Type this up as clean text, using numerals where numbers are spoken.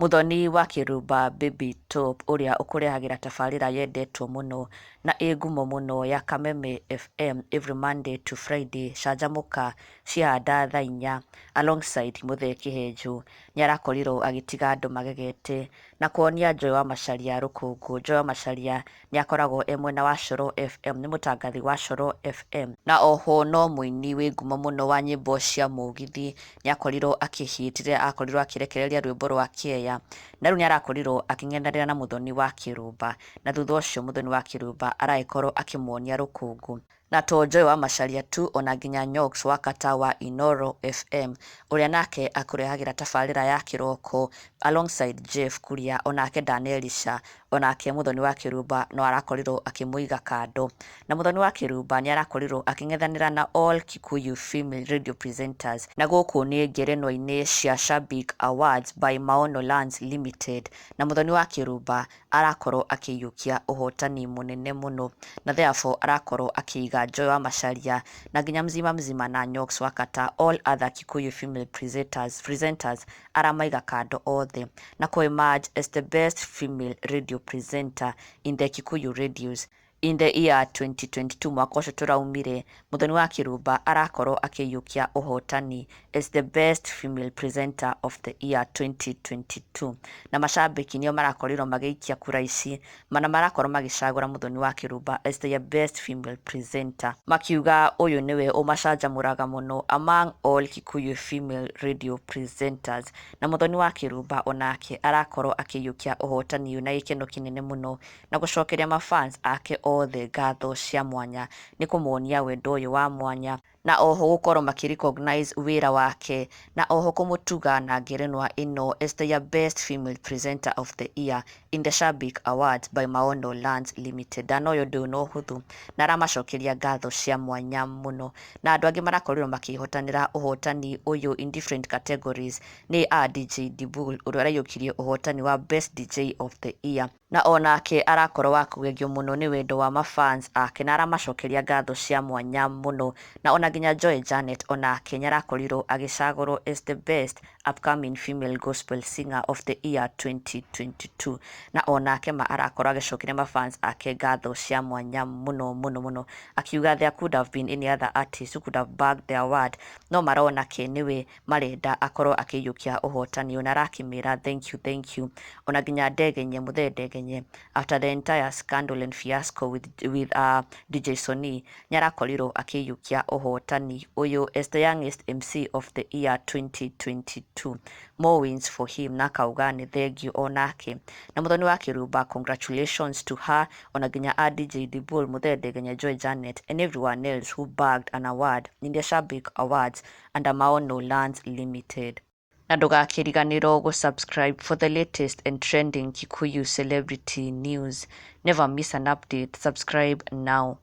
Muthoni wa Kĩrumba Baby Top ũrĩa ũkũrehagĩra tabarĩra yendetwo mũno na ĩ ngumo mũno ya Kameme FM every Monday to Friday canjamũka ciahanda thaa 4 alongside Muthee Kĩhenjũ, nĩarakorirwo agĩtiga andũ magegete na kuonia Joy wa Macharia rũkũngũ. Joy wa Macharia nĩakoragwo e mwena wa Coro FM, nĩ mũtangathi wa Coro FM na oho no mũini wĩ ngumo mũno wa nyĩmbo cia mũgithi. Nĩakorirwo akĩhit rĩrĩa akorirwo akĩrekereria rwĩmbo rwa Kĩeya, na rĩu nĩarakorirwo akĩng'ethanĩra na Muthoni wa Kĩrumba, na thutha ũcio Muthoni wa Kĩrumba aragĩkorwo akĩmuonia rũkũngũ. Na to Joy wa Macharia tu, ona nginya Nyox wa Kata wa Inoro FM ũrĩa nake akũrehagĩra tabarĩra ya kĩroko alongside Jeff Kuria, onake Danelisha, onake Muthoni wa Kĩrumba no arakorirwo akĩmũiga kando. Na Muthoni wa Kĩrumba nĩarakorirwo akĩng'ethanĩra na all Kikuyu female radio presenters, na gũkũ nĩ ngerenwa-inĩ cia Shabik Awards by Maono Lands Limited, na Muthoni wa Kĩrumba arakorwo akĩiyũkia ũhotani mũnene mũno, na therefore arakorwo akĩiga Joy wa Macharia na nginya Mzima Mzima na Nyox wa Kata, all other Kikuyu female presenters aramaiga kando othe, na kũ emerge as the best female radio presenter in the Kikuyu radios in the year 2022. Mwaka ũcio tũraumire, Muthoni wa Kĩrumba arakorwo akĩiyũkia ũhotani as the best female presenter of the year 2022, na macambĩki nĩo marakorirwo magĩikia kura ici mana marakorwo magĩcagũra Muthoni wa Kĩrumba as their best female presenter, makiuga ũyũ nĩwe ũmacanjamũraga mũno among all Kikuyu female radio presenters. Na Muthoni wa Kĩrumba onake arakorwo akĩiyũkia ũhotani ũyũ na gĩkeno kĩnene mũno na gũcokeria mafans ake othe ngatho cia mwanya nĩ kũmonia wendo ũyũ wa mwanya, na oho gũkorwo makĩ recognize wĩra wake, na oho kũmũtuga na ngerenwa ĩno as their best female presenter of the year in the Shabik Awards by Maono Lands Limited. Ndanoyo ũndũ ũyũ na ũhũthũ na aramacokeria ngatho cia mwanya mũno. Na andũ angĩ marakorirwo makĩhotanĩra ũhotani ũyũ in different categories nĩ a DJ Dibul, ũrĩa ũraiyũkirie ũhotani wa best DJ of the year, na onake arakorwo wa kũgegio mũno nĩ wendo wa mafans ake na aramacokeria ngatho cia mwanya mũno. Na ona nginya Joy Janet onake nĩarakorirwo agĩcagũrwo as the best upcoming female gospel singer of the year 2022, na onake ma arakorwo agĩcokeria mafans ake ngatho cia mwanya mũno mũno mũno, akiuga there could have been any other artist who could have bagged the award, no marona ke nĩwe marenda akorwo akĩiyũkia ũhotani ũyũ, na arakĩmĩra thank you, thank you. Ona nginya Ndegenye, Muthee Ndegenye, after the entire scandal and fiasco with DJ Sony, nĩarakorirwo akĩiyũkia ũhotani ũyũ as the youngest MC of the year 2022. More wins for him, na akauga nĩ thank you onake. Na Muthoni wa Kĩrumba, congratulations to her, ona nginya a DJ Dibul, Muthee Ndegenye, Joy Janet and everyone else who bagged an award in the Shabik Awards under Maono Lands Limited. Na ndũgakĩriganĩrwo gũ-subscribe for the latest and trending Kikuyu celebrity news. Never miss an update. Subscribe now.